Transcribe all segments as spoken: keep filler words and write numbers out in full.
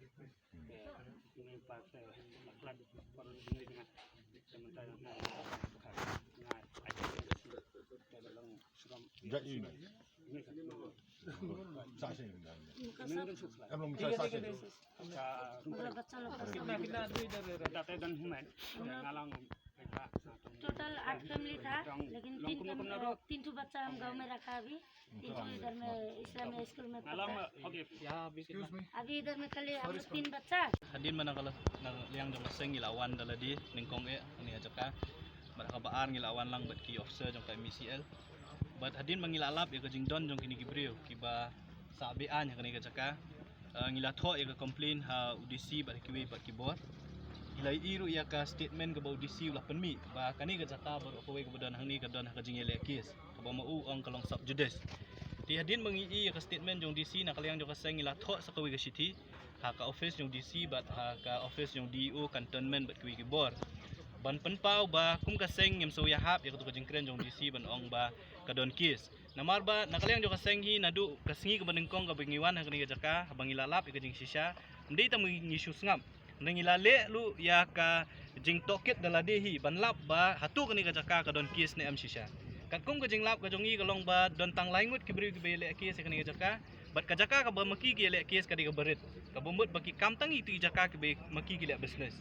Te, ini pas, eh, la khlad, baroh jingïaid nga. Te mynta nga, nga, nga, ai, te, te, long, suram. Jait ïa i mei. Ini kan. Sa sing. Ini kan suk khlad. Em long sa sing. Sa, rupa. Kita, kita, dui, dui, dui, dui. Kita, kita, dan human. Nga long, टोटल आठ फैमिली था, लेकिन तीन फैम-, अ, तीन ठो बच्चा हम गांव में रखा अभी, तीन ठो इधर में इस्लामिया स्कूल में पढ़ता है। अभी इधर में खाली हम लोग तीन बच्चा। Hadien ba na ka la, na liang jong ka seng ngi la wan da lade nyngkong eh ha kane ka jaka. Bad ha kaba ar ngi la wan lang bad ki officer jong ka M E C L. Bad hadien ba ngi la lap ïa ka jingdon jong kine ki briew kiba sah beaiñ ha kane ka jaka, eh, ngi la thoh ïa ka complaint ha u D C bad ha kiwei pat ki bor. Ngi la ïohi ruh ïa ka statement kaba u D C u la pynmih ba kane ka jaka baroh kawei kaba don hangne ka don ha ka jingïaleh case, kaba ma u ong ka long sub judice. Te hadien ba ngi ïohi ïa ka statement jong u D C, na ka liang jong ka seng ngi la thoh sa kawei ka shithi ha ka office jong u D C bad ha ka office jong u D E O Cantonment bad kiwei ki bor, ban pynpaw ba kum ka seng ngim sngewsih hap ïa katu ka jingkren jong u D C ban ong ba ka don case. Namar ba na ka liang jong ka seng hi, naduh ka sngi kaba nyngkong kaba ngi wan ha kane ka jaka, haba ngi la lap ïa ka jingshisha, ym dei tang ba ngi shu sngap, hynrei ngi la leh ruh ïa ka jingtohkit da lade hi ban lap ba hato kane ka jaka ka don case ne em shisha. Katkum ka jinglap ka jong ngi ka long ba don tang lai ngut ki briew kiba ïaleh case ha kane ka jaka, bad ka jaka kaba ma ki ki ïaleh case ka dei kaba rit, kaba mut ba ki kam tang ïa kito ki jaka kiba ma ki ki leh business.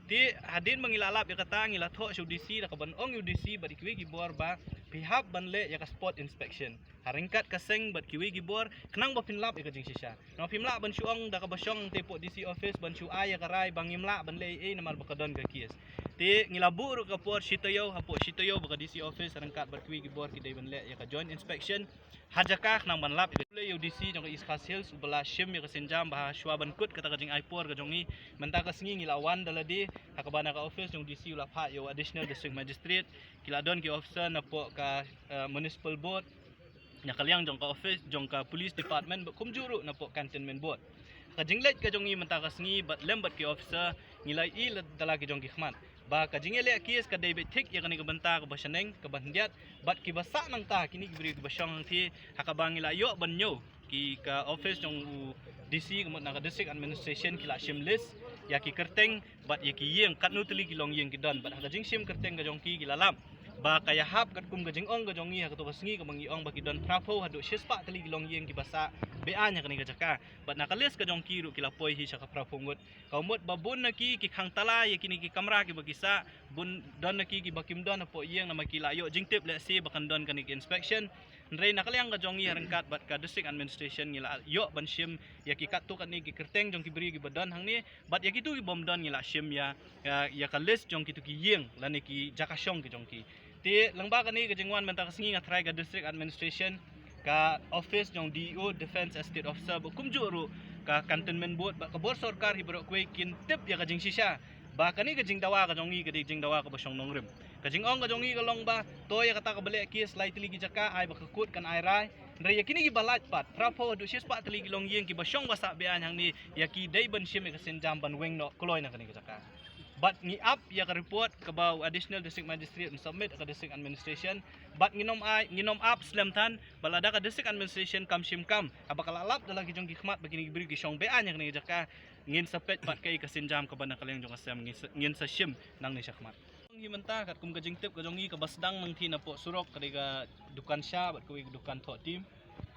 Te hadien ba ngi la lap ïa kata, ngi la thoh sha u D C da kaban ong ïa u D C bad ïa kiwei ki bor ba phi hap ban leh ïa ka spot inspection ha ryngkat ka seng bad kiwei ki bor, khnang ba phin lap ïa ka jingshisha. Nang phim lah ban shu ong da kaba shong te hapoh D C office ban shu ai ïa ka rai ba ngim lah ban leh ei ei namar ba ka don ka case. Te ngi la buh ruh ka por shi taïew, hapoh shi taïew ba ka D C office ryngkat bad kiwei ki bor ki dei ban leh ïa ka joint inspection ha jaka khnang ban lap ïa ka. Khublei ïa u D C jong ka East Khasi Hills uba la shim ïa ka sienjam ba ha shuwa ban kut kata ka jingai por ka jong ngi, mynta ka sngi ngi la wan da lade, ha kaba na ka office jong u D C u la phah ïa u Additional District Magistrate, ki la don ki officer napoh ka, eh, Municipal Board, na ka liang jong ka office jong ka Police Department bad kumjuh ruh napoh Cantonment Board. Ka jingleit ka jong ngi mynta ka sngi bad lem bad ki officer, ngi la ïohi da la ki jong ki khmat ba ka jingïaleh case ka dei beit thik ïa kane ka bynta kaba shaneng kaba khyndiat, bad kiba sah nangta kine ki briew kiba shong hangthie, ha kaba ngi la ïoh ban ñiew ki ka office jong u D C, ka mut na ka District Administration, ki la shim list ïa ki kyrteng bad ïa ki ïing, katno tylli ki longïing ki don, bad ha ka jingshim kyrteng ka jong ki, ki la lap ba ka ïahap katkum ka jingong ka jong ngi ha kato ka sngi kaba ngi ong ba ki don phra phew haduh shispah tylli ki longïing kiba sah beaiñ ha kane ka jaka. Bad na ka list ka jong ki ruh ki la poi hi sha ka phra phew ngut. Ka mut ba bun na ki ki khang tala ïa kine ki kamra kiba ki sah, bun don na ki kiba kim don hapoh ïing namar ki la ïoh jingtip lehse ba kan don kane ka inspection. Hynrei na ka liang ka jong ngi ha ryngkat bad ka District Administration ngi la ïoh ban shim ïa ki katto katne ki kyrteng jong ki briew kiba don hangne, bad ïa kito ki bym don ngi la shim ïa, ïa, ïa ka list jong kito ki ïing lane ki jaka shong ki jong ki. Te lyngba kane ka jingwan mynta ka sngi nga tharai ka District Administration, ka office jong D E O, Defence Estate Officer, bad kumjuh ruh ka Cantonment Board bad ka bor sorkar hi baroh kawei kin tip ïa ka jingshisha ba kane ka jingdawa ka jong ngi ka dei jingdawa kaba shong nongrim. Ka jingong ka jong ngi ka long ba to ïa kata kaba leh case lai tylli ki jaka ai ba ka kut kan ai rai. Hynrei ïa kine kiba lait pat, phra phew haduh shispah tylli ki longïing kiba shong ba sah beaiñ hangne, ïa ki dei ban shim ïa ka sienjam ban weng noh kloi na kane ka jaka. Bad ngi ap ïa ka report kaba u Additional District Magistrate un submit ha ka District Administration. Bad ngin ym ai, ngin ym ap slem than, ba lada ka District Administration kam shim kam, haba ka la lap da la ki jong ki khmat ba kine ki briew ki shong beaiñ ha kane ka jaka, ngin sa peit pat kaei ka sienjam kaba na ka liang jong ka seng ngin sa, ngin sa shim nangne shakhmat. Hi mynta katkum ka jingtip ka jong ngi, kaba sdang nangthie napoh surok ka dei ka dukan sha bad kawei ka dukan thoh tim.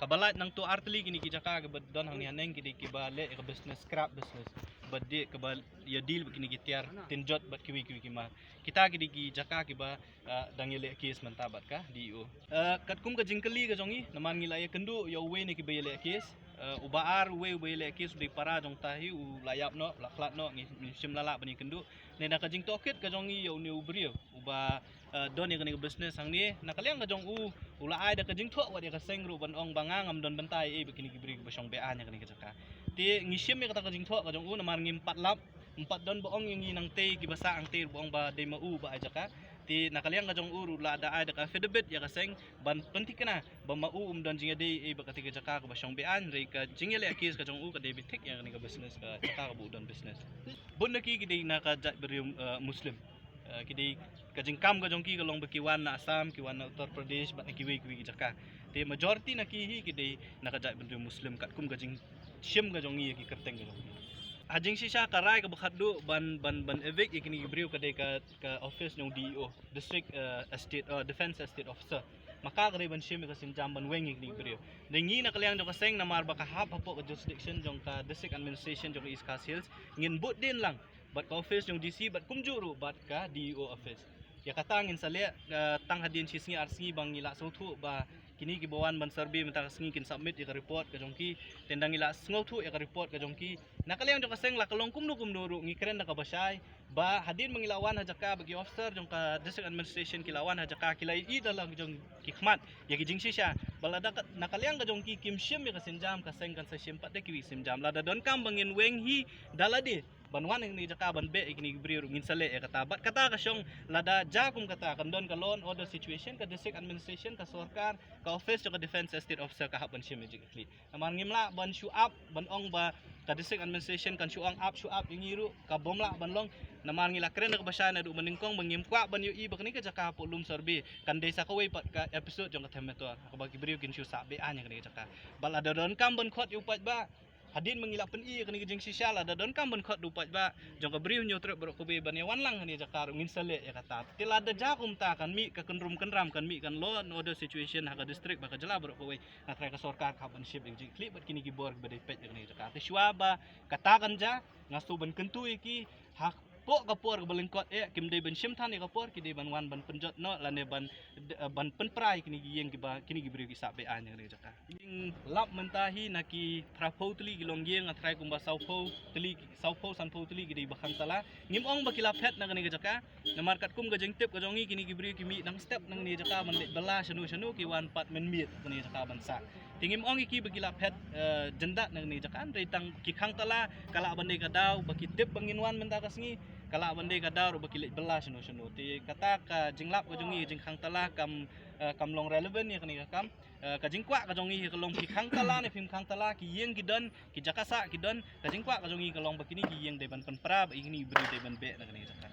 Kaba lait nangto ar tylli kine ki jaka kiba don hangne haneng ki dei kiba leh ïa ka business, scrap business, bad dei kaba ïa deal bad kine ki tiar tin jot bad kiwei kiwei ki mar. Kita ki dei ki jaka kiba, ah, dang ïaleh case mynta bad ka D E O. Ah, katkum ka jingkylli ka jong ngi, namar ngi la ïakynduh ïa uwei na kiba ïaleh case, ah, uba ar uwei uba ïaleh case u dei para jong ta hi, u la ïap noh, la khlad noh, ngi, ngi shim la lah ban ïakynduh. Ne na ka jingtohkit ka jong ngi ïa une u briew uba, eh, don ïa kane ka business hangne, na ka liang ka jong u, u la ai da ka jingthoh wat ïa ka seng ruh ban ong ba nga ngam don bynta ei ei bad kine ki briew kiba shong beaiñ ha kane ka jaka. Te ngi shim ïa kata ka jingthoh ka jong u namar ngim pat lap, ym pat don ba ong ïa ngi nangtei kiba sah hangtei ruh ba ong ba dei ma u ba ai jaka. Te na ka liang ka jong u ruh la da ai da ka affidavit ïa ka seng ban pynthikna ba ma u um don jingïadei ei bad kata ka jaka kaba shong beaiñ, hynrei ka jingïaleh case ka jong u ka dei beit thik ïa kane ka business, ka jaka kaba u don business. Bun na ki ki dei na ka jaitbynriew, eh, Muslim. Eh, ki dei, ka jingkam ka jong ki ka long ba ki wan na Assam, ki wan na Uttar Pradesh bad na kiwei kiwei ki jaka. Te majority na ki hi ki dei na ka jaitbynriew Muslim katkum ka jingshim ka jong ngi ïa ki kyrteng ka jong ki. Ha jingshisha ka rai kaba khatduh ban, ban, ban evict ïa kine ki briew ka dei ka, ka office jong D E O, District, eh, Estate, eh, Defence Estate Officer. Ma ka ka dei ban shim ïa ka sienjam ban weng ïa kine ki briew. Te ngi na ka liang jong ka seng namar ba ka hap hapoh ka jurisdiction jong ka District Administration jong ka East Khasi Hills, ngin bud dien lang bad ka office jong D C bad kumjuh ruh bad ka D E O office. Ïa kata ngin sa leh, eh, tang hadien shi sngi ar sngi ba ngi la sngewthuh ba kine kiba wan ban survey mynta ka sngi kin submit ïa ka report ka jong ki. Te ynda ngi la sngewthuh ïa ka report ka jong ki, na ka liang jong ka seng la ka long kumno kumno ruh, ngi kren da kaba shai ba hadien ba ngi la wan ha jaka, ba ki officer jong ka district administration ki la wan ha jaka, ki la ïohi da la jong ki khmat ïa ki jingshisha. Ba lada ka, na ka liang ka jong ki kim shim ïa ka sienjam, ka seng kan sa shim pat da kiwei ki sienjam. Lada donkam ba ngin weng hi da lade ban wan ha kane ka jaka ban beh ïa kine ki briew ruh, ngin sa leh ïa kata. Bad kata ka shong, lada jia kum kata, kan don ka law and order situation, ka district administration, ka sorkar, ka office jong ka defence estate officer ka hap ban shim ïa ka jingkitkhlieh. Namar ngim lah ban shu ap ban ong ba ka district administration kan shu ong ap shu ap ïa ngi ruh, ka bym lah ban long. Namar ngi la kren da kaba shai naduh mynnyngkong ba ngim kwah ban ïohi ba kane ka jaka hapoh lum survey kan dei sa kawei pat ka episode jong ka Them Metor, ha kaba ki briew kin shu sah be-aiñ ha kane ka jaka. Bad lada donkam ban khot ïa u paidbah, hadien ba ngi la pyni ïa kane ka jingshisha, lada donkam ban khot da u paidbah jong ka Bri Hynñiewtrep baroh kawei ban ïa wan lang ha kane ka jaka ruh, ngin sa leh ïa kata. Te lada jia kumta, kan mih ka kynrum kynram, kan mih ka law and order situation ha ka district bad ka jylla baroh kawei. Nga tharai ka sorkar ka hap ban shim ïa ka jingkitkhlieh bad kine ki bor kiba dei peit ïa kane ka jaka. Te shuwa ba kata kan jia, nga shu ban kyntu ïa ki, hapoh ka por kaba lyngkot eh, kim dei ban shim than ïa ka por, ki dei ban wan ban pynjot noh lane ban, eh, ban pynpra ïa kine ki ïing kiba kine ki briew ki sah be-aiñ ha kane ka jaka. Jingïalap mynta hi, na ki phra phew tylli ki longïing, nga tharai kumba saw phew tylli, saw phew san phew tylli ki dei ba khang tala. Ngim ong ba ki la phet na kane ka jaka, namar katkum ka jingtip ka jong ngi, kine ki briew ki mih dang step na kane ka jaka ban leit bylla shano shano, ki wan pat mynmiet kane ka jaka ban sah. Te ngim ong ïa ki ba ki la phet, eh, jyndat na kane ka jaka, hynrei tang ki khang tala, ka lah ban dei ka daw ba ki tip ba ngin wan mynta ka sngi, ka lah ban dei ka daw ruh ba ki leit bylla shano shano. Te kata ka jinglap ka jong ngi, jingkhang tala kam, eh, kam long relevant ïa kane ka kam. Eh, ka jingkwah ka jong ngi ka long ki khang tala ne phim khang tala, ki ïing ki don, ki jaka sah ki don, ka jingkwah ka jong ngi ka long ba kine ki ïing dei ban pynpra, ba kine ki briew dei ban beh na kane ka jaka.